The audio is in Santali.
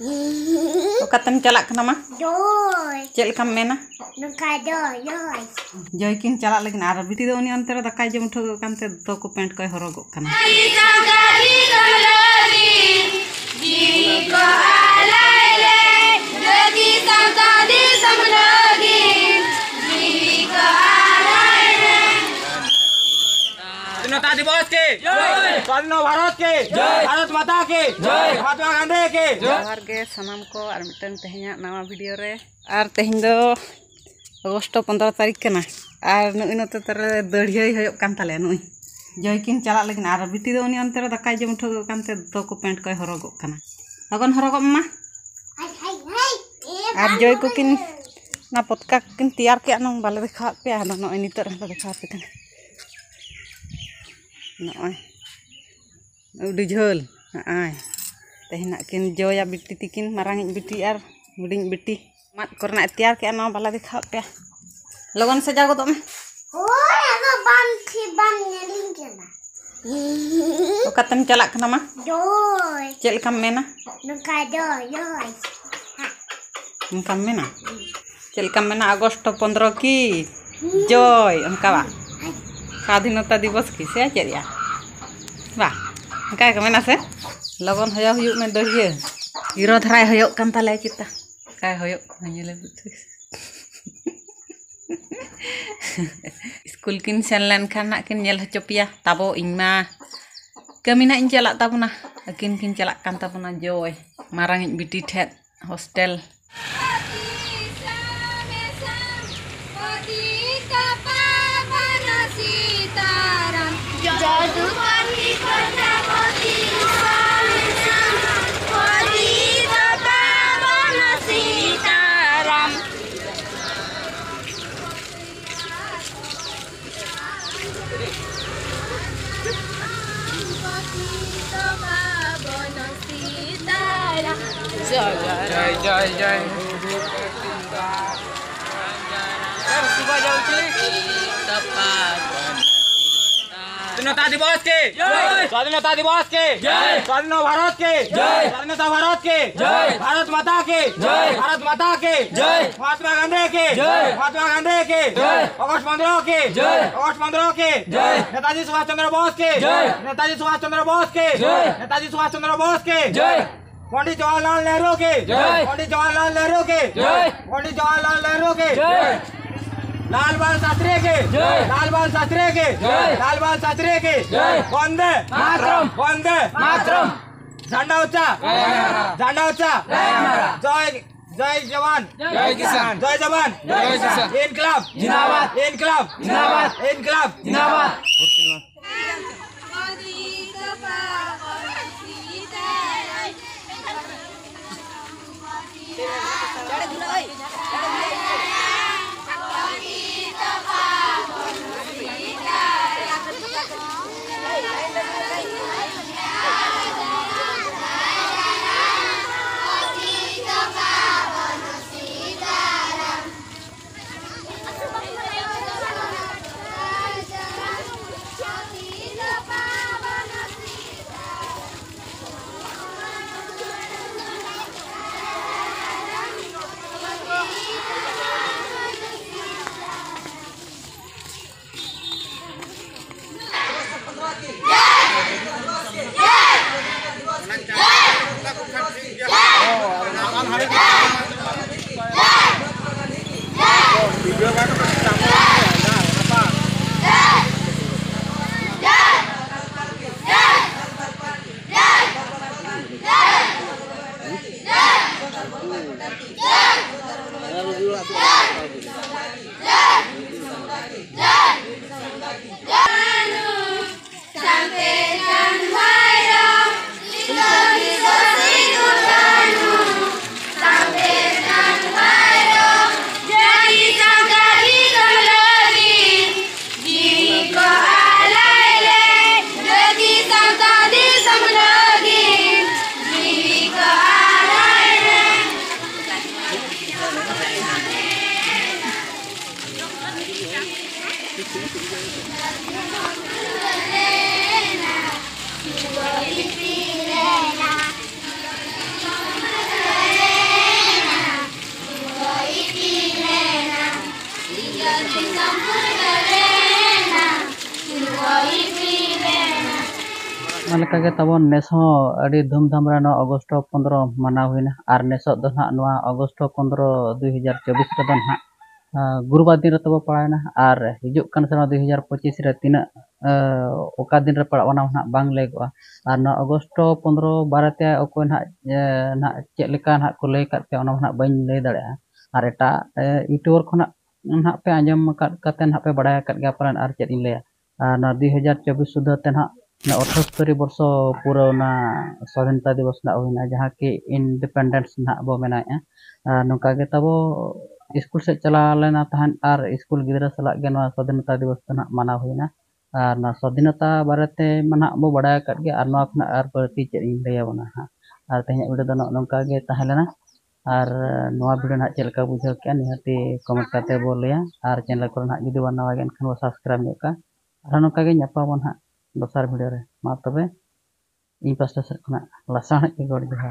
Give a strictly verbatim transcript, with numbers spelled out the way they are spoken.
ᱚᱠᱟᱛᱮᱢ ᱪᱟᱞᱟᱜ ᱠᱟᱱᱟ ᱢᱟ? ᱡᱚᱭ᱾ ᱪᱮᱫ ᱞᱮᱠᱟᱢ ᱢᱮᱱᱟ? ᱱᱚᱝᱠᱟ ᱡᱚᱭ, ᱡᱚᱭ᱾ ᱡᱚᱭ ᱠᱤᱱ ᱪᱟᱞᱟᱜ ᱞᱟᱹᱜᱤᱫ, ᱟᱨ ᱵᱤᱴᱤ ᱫᱚ ᱩᱱᱤ ᱚᱱᱛᱮ ᱨᱮ ᱫᱟᱠᱟᱭ ᱡᱚᱢ ᱦᱚᱴᱚ ᱠᱟᱜ ᱠᱟᱱᱛᱮ ᱫᱚᱛᱚ ᱠᱚ ᱯᱮᱱᱴ ᱠᱚᱭ ᱦᱚᱨᱚᱜᱚᱜ ᱠᱟᱱᱟ᱾ ᱡᱤᱣᱤ ᱠᱚ ᱟᱞᱟᱭ ᱞᱮ, ᱡᱟᱹᱛᱤ ᱥᱟᱶᱛᱟ ᱫᱤᱥᱚᱢ ᱞᱟᱹᱜᱤᱫ ᱡᱤᱣᱤ ᱠᱚ ᱟᱞᱟᱭ ᱞᱮ᱾ স্বাধীনতা দিবস কি? স্বাধীন ভারত কি? ভারত মাতা কি? মহাত্মা গান্ধী কি? ᱡᱚᱦᱟᱨ ᱜᱮ ᱥᱟᱱᱟᱢ ᱠᱚ, ᱟᱨ ᱢᱤᱫᱴᱟᱝ ᱛᱮᱦᱮᱧᱟᱜ ᱱᱟᱣᱟ ᱵᱷᱤᱰᱤᱭᱳ ᱨᱮ᱾ ᱟᱨ ᱛᱮᱦᱮᱧ ᱫᱚ ᱟᱜᱚᱥᱴ ᱯᱚᱱᱫᱽᱨᱚ ᱛᱟᱹᱨᱤᱠᱷ ᱠᱟᱱᱟ, ᱟᱨ ᱱᱩᱭ ᱱᱚᱛᱮ ᱛᱟᱨᱮ ᱫᱟᱹᱲᱦᱤᱭᱟᱹᱭ ᱦᱩᱭᱩᱜ ᱠᱟᱱ ᱛᱟᱞᱮᱭᱟ᱾ ᱱᱩᱭ ᱡᱚᱭ ᱠᱤᱱ ᱪᱟᱞᱟᱜ ᱞᱟᱹᱜᱤᱫ, ᱟᱨ ᱵᱤᱴᱤ ᱫᱚ ᱩᱱᱤ ᱚᱱᱛᱮ ᱨᱮ ᱫᱟᱠᱟᱭ ᱡᱚᱢ ᱦᱚᱴᱚ ᱠᱟᱜ ᱠᱟᱱᱛᱮ ᱫᱚᱛᱚ ᱠᱚ ᱯᱮᱱᱴ ᱠᱚᱭ ᱦᱚᱨᱚᱜᱚᱜ ᱠᱟᱱᱟ᱾ ᱞᱚᱜᱚᱱ ᱦᱚᱨᱚᱜᱚᱜ ᱢᱟ᱾ ᱟᱨ ᱡᱚᱭ ᱠᱚᱠᱤᱱ ᱚᱱᱟ ᱯᱚᱛᱠᱟ ᱠᱚᱠᱤᱱ ᱛᱮᱭᱟᱨ ᱠᱮᱜᱼᱟ, ᱱᱚᱝ ᱵᱟᱞᱮ ᱫᱮᱠᱷᱟᱣᱟᱫ ᱯᱮᱭᱟ᱾ ᱟᱫᱚ ᱱᱚᱜᱼᱚᱭ ᱱᱤᱛᱚᱜ ᱨᱮᱦᱚᱸ ᱞᱮ ᱫᱮᱠᱷᱟᱣ ᱟᱯᱮ ᱠᱟᱱᱟ᱾ ᱱᱚᱜᱼᱚᱭ ᱟᱹᱰᱤ ᱡᱷᱟᱹᱞ᱾ ᱱᱚᱜᱼᱚᱭ ᱛᱮᱦᱮᱧᱟᱜ ᱠᱤᱱ ᱡᱚᱭᱟ ᱵᱤᱴᱤ ᱛᱤᱠᱤᱱ, ᱢᱟᱨᱟᱝᱤᱡ ᱵᱤᱴᱤ ᱟᱨ ᱦᱩᱰᱤᱧ ᱵᱤᱴᱤ᱾ ᱢᱟᱫ ᱠᱚᱨᱮᱱᱟᱜ ᱮ ᱛᱮᱭᱟᱨ ᱠᱮᱜᱼᱟ, ᱱᱚᱣᱟ ᱵᱟᱞᱮ ᱫᱮᱠᱷᱟᱣᱟᱫ ᱯᱮᱭᱟ᱾ ᱞᱚᱜᱚᱱ ᱥᱟᱡᱟᱣ ᱜᱚᱫᱚᱜ ᱢᱮ᱾ ᱦᱳᱭ, ᱟᱫᱚ ᱵᱟᱢ ᱴᱷᱤᱠ ᱵᱟᱢ ᱧᱮᱞᱤᱧ ᱠᱟᱱᱟ᱾ ᱚᱠᱟᱛᱮᱢ ᱪᱟᱞᱟᱜ ᱠᱟᱱᱟ ᱢᱟ? ᱡᱚᱭ᱾ ᱪᱮᱫ ᱞᱮᱠᱟᱢ ᱢᱮᱱᱟ? ᱱᱚᱝᱠᱟ ᱡᱚᱭ, ᱡᱚᱭ᱾ ᱚᱱᱠᱟᱢ ᱢᱮᱱᱟ? ᱪᱮᱫ ᱞᱮᱠᱟᱢ ᱢᱮᱱᱟ? ᱟᱜᱚᱥᱴ ᱯᱚᱱᱫᱽᱨᱚ ᱠᱤ ᱡᱚᱭ, ᱚᱱᱠᱟ ᱵᱟ? ᱥᱟᱫᱷᱤᱱᱚᱛᱟ ᱫᱤᱵᱚᱥ ᱠᱤ ᱥᱮ ᱪᱮᱫ ᱭᱟ? ᱵᱟ, ᱚᱱᱠᱟ ᱜᱮᱠᱚ ᱢᱮᱱᱟ ᱥᱮ? ᱞᱚᱜᱚᱱ ᱦᱚᱭᱚ ᱦᱩᱭᱩᱜ ᱢᱮ ᱫᱟᱹᱲᱤᱭᱟᱹ᱾ ᱦᱤᱨᱳ ᱫᱷᱟᱨᱟᱭ ᱦᱚᱭᱚᱜ ᱠᱟᱱ ᱛᱟᱞᱮᱭᱟ ᱪᱮᱛᱟ᱾ ᱚᱱᱠᱟᱭ ᱦᱚᱭᱚᱜ ᱠᱟᱱᱟ, ᱧᱮᱞᱮ ᱵᱩᱡᱷᱟᱹᱣ᱾ ᱥᱠᱩᱞ ᱠᱤᱱ ᱥᱮᱱ ᱞᱮᱱᱠᱷᱟᱱ ᱱᱟᱜ ᱠᱤᱱ ᱧᱮᱞ ᱦᱚᱪᱚ ᱯᱮᱭᱟ ᱛᱟᱵᱚ᱾ ᱤᱧ ᱢᱟ ᱠᱟᱹᱢᱤ ᱱᱟᱜ ᱤᱧ ᱪᱟᱞᱟᱜ ᱛᱟᱵᱚᱱᱟ, ᱟᱹᱠᱤᱱ ᱠᱤᱱ ᱪᱟᱞᱟᱜ ᱠᱟᱱ ᱛᱟᱵᱚᱱᱟ ᱡᱚᱭ, ᱢᱟᱨᱟᱝᱤᱡ ᱵᱤᱴᱤ ᱴᱷᱮᱱ ᱦᱳᱥᱴᱮᱞ᱾ জয়, জয়, জয়। স্বাধীনতা দিবস কে জয়। স্বাধীনতা দিবস কে জয়। স্বাধীন ভারত কে জয়। স্বাধীনতা ভারত কে জয়। ভারত মাতা কে জয়। ভারত মাতা কে জয়। মহাত্মা গান্ধী কে জয়। মহাত্মা গান্ধী কে জয়। অগস্ট পনেরো কে জয়। অগস্ট পনেরো কে জয়। নেতাজি সুভাষ চন্দ্র বোস কে জয়। নেতাজি সুভাষ চন্দ্র বোস কে জয়। নেতাজি সুভাষ চন্দ্র বোস কে জয়। পণ্ডিত জওয়াহরলাল নেহরু কে জয়। পণ্ডিত জওয়াহরলাল নেহরু কে জয়। পণ্ডিত জওয়াহরলাল নেহরু কে জয়। লাল বাল শাস্ত্রী কে জয়। লাল বাল শাস্ত্রী কে জয়। লাল বাল শাস্ত্রী কে জয়। বন্দে মাতরম। বন্দে মাতরম। ঝান্ডা উঁচা। জয়। ঝান্ডা উঁচা। জয়। জয়, জয় জওয়ান। জয় কিষাণ। জয় জওয়ান। জয় কিষাণ। ইনকলাব। জিন্দাবাদ। ইনকলাব। জিন্দাবাদ। ইনকলাব। জিন্দাবাদ। ᱚᱱᱟ ᱞᱮᱠᱟᱜᱮ ᱛᱟᱵᱚᱱ ᱱᱮᱥ ᱦᱚᱸ ᱟᱹᱰᱤ ᱫᱷᱩᱢᱫᱷᱟᱢ ᱨᱮ ᱱᱚᱣᱟ ᱚᱜᱚᱥᱴ ᱯᱚᱱᱫᱽᱨᱚ ᱢᱟᱱᱟᱣ ᱦᱩᱭᱱᱟ᱾ ᱟᱨ ᱱᱮᱥᱚᱜ ᱫᱚ ᱱᱟᱦᱟᱜ ᱱᱚᱣᱟ ᱚᱜᱚᱥᱴ ᱯᱚᱱᱫᱽᱨᱚ ᱫᱩᱭ ᱦᱟᱡᱟᱨ ᱪᱚᱵᱵᱤᱥ ᱨᱮᱫᱚ ᱱᱟᱦᱟᱜ, ᱟᱸ, ᱜᱩᱨᱩᱵᱟᱨ ᱫᱤᱱ ᱨᱮ ᱛᱟᱵᱚ ᱯᱟᱲᱟᱣᱮᱱᱟ᱾ ᱟᱨ ᱦᱤᱡᱩᱜ ᱠᱟᱱ ᱥᱮᱨᱢᱟ ᱫᱩᱭ ᱦᱟᱡᱟᱨ ᱯᱚᱸᱪᱤᱥ ᱨᱮ ᱛᱤᱱᱟᱹᱜ, ᱟᱸ, ᱚᱠᱟ ᱫᱤᱱ ᱨᱮ ᱯᱟᱲᱟᱜ, ᱚᱱᱟ ᱦᱚᱸ ᱱᱟᱦᱟᱜ ᱵᱟᱝ ᱞᱟᱹᱭᱚᱜᱼᱟ᱾ ᱟᱨ ᱱᱚᱣᱟ ᱚᱜᱚᱥᱴ ᱯᱚᱱᱫᱽᱨᱚ ᱵᱟᱨᱮᱛᱮ ᱚᱠᱚᱭ ᱱᱟᱦᱟᱜ, ᱮ, ᱱᱟᱦᱟᱜ ᱪᱮᱫ ᱞᱮᱠᱟ ᱱᱟᱦᱟᱜ ᱠᱚ ᱞᱟᱹᱭ ᱟᱠᱟᱫ ᱯᱮᱭᱟ, ᱚᱱᱟ ᱦᱚᱸ ᱱᱟᱦᱟᱜ ᱵᱟᱹᱧ ᱞᱟᱹᱭ ᱫᱟᱲᱮᱭᱟᱜᱼᱟ᱾ ᱟᱨ ᱮᱴᱟᱜ, ᱮ, YouTuber ᱠᱷᱚᱱᱟᱜ ᱱᱟᱦᱟᱜ ᱯᱮ ᱟᱸᱡᱚᱢ ᱟᱠᱟᱫ ᱠᱟᱛᱮ ᱱᱟᱦᱟᱜ ᱯᱮ ᱵᱟᱲᱟᱭ ᱟᱠᱟᱫ ᱜᱮᱭᱟ ᱯᱟᱞᱮᱱ, ᱟᱨ ᱪᱮᱫ ᱤᱧ ᱞᱟᱹᱭᱟ᱾ ᱟᱨ ᱱᱚᱣᱟ ᱫᱩᱭ ᱦᱟᱡᱟᱨ ᱪᱚᱵᱵᱤᱥ ᱥᱩᱫᱷᱟᱹ ᱛᱮ ᱱᱟᱦᱟᱜ ᱱᱚᱣᱟ ᱟᱴᱷᱟᱥᱛᱚᱨᱤ ᱵᱚᱨᱥᱚ ᱯᱩᱨᱟᱹᱣᱱᱟ, ᱥᱟᱫᱷᱤᱱᱚᱛᱟ ᱫᱤᱵᱚᱥ ᱱᱟᱦᱟᱜ ᱦᱩᱭᱱᱟ, ᱡᱟᱦᱟᱸ ᱠᱤ independence ᱱᱟᱦᱟᱜ ᱵᱚ ᱢᱮᱱᱟᱣᱮᱫᱼᱟ᱾ ᱟᱨ ᱱᱚᱝᱠᱟ ᱜᱮ ᱛᱟᱵᱚ ᱥᱠᱩᱞ ᱥᱮᱫ ᱪᱟᱞᱟᱣ ᱞᱮᱱᱟ ᱛᱟᱦᱮᱸᱫ ᱟᱨ ᱥᱠᱩᱞ ᱜᱤᱫᱽᱨᱟᱹ ᱥᱟᱞᱟᱜ ᱜᱮ ᱱᱚᱣᱟ ᱥᱟᱫᱷᱤᱱᱚᱛᱟ ᱫᱤᱵᱚᱥ ᱫᱚ ᱱᱟᱦᱟᱜ ᱢᱟᱱᱟᱣ ᱦᱩᱭᱱᱟ᱾ ᱟᱨ ᱱᱚᱣᱟ ᱥᱟᱫᱷᱤᱱᱚᱛᱟ ᱵᱟᱨᱮᱛᱮ ᱢᱟ ᱱᱟᱦᱟᱜ ᱵᱚ ᱵᱟᱲᱟᱭ ᱟᱠᱟᱫ ᱜᱮᱭᱟ, ᱟᱨ ᱱᱚᱣᱟ ᱠᱷᱚᱱᱟᱜ ᱟᱨ ᱵᱟᱹᱲᱛᱤ ᱪᱮᱫ ᱤᱧ ᱞᱟᱹᱭ ᱟᱵᱚᱱᱟ ᱦᱟᱸᱜ᱾ ᱟᱨ ᱛᱮᱦᱮᱧᱟᱜ video ᱫᱚ ᱱᱚᱜᱼᱚ ᱱᱚᱝᱠᱟ ᱜᱮ ᱛᱟᱦᱮᱸ ᱞᱮᱱᱟ᱾ ᱟᱨ ᱱᱚᱣᱟ video ᱱᱟᱦᱟᱜ ᱪᱮᱫ ᱞᱮᱠᱟ ᱵᱩᱡᱷᱟᱹᱣ ᱠᱮᱜᱼᱟ, ᱱᱤᱦᱟᱹᱛᱤ comment ᱠᱟᱛᱮ ᱵᱚ ᱞᱟᱹᱭᱟ᱾ ᱟᱨ channel ᱠᱚᱨᱮ ᱱᱟᱦᱟᱜ ᱡᱩᱫᱤ ᱵᱚᱱ ᱱᱟᱣᱟ ᱜᱮ ᱮᱱᱠᱷᱟᱱ ᱵᱚ subscribe ᱧᱚᱜ ᱠᱟᱜᱼᱟ᱾ ᱟᱨᱦᱚᱸ ᱱᱚᱝᱠᱟ ᱜᱮ ᱧᱟᱯᱟᱢ ᱟᱵᱚᱱ ᱦᱟᱸᱜ ᱫᱚᱥᱟᱨ video ᱨᱮ᱾ ᱢᱟ ᱛᱚᱵᱮ, ᱤᱧ ᱯᱟᱥᱴᱟ ᱥᱮᱫ ᱠᱷᱚᱱᱟᱜ ᱞᱟᱥᱟᱲᱦᱮᱫ ᱜᱮ ᱜᱚᱰ ᱡᱚᱦᱟᱨ᱾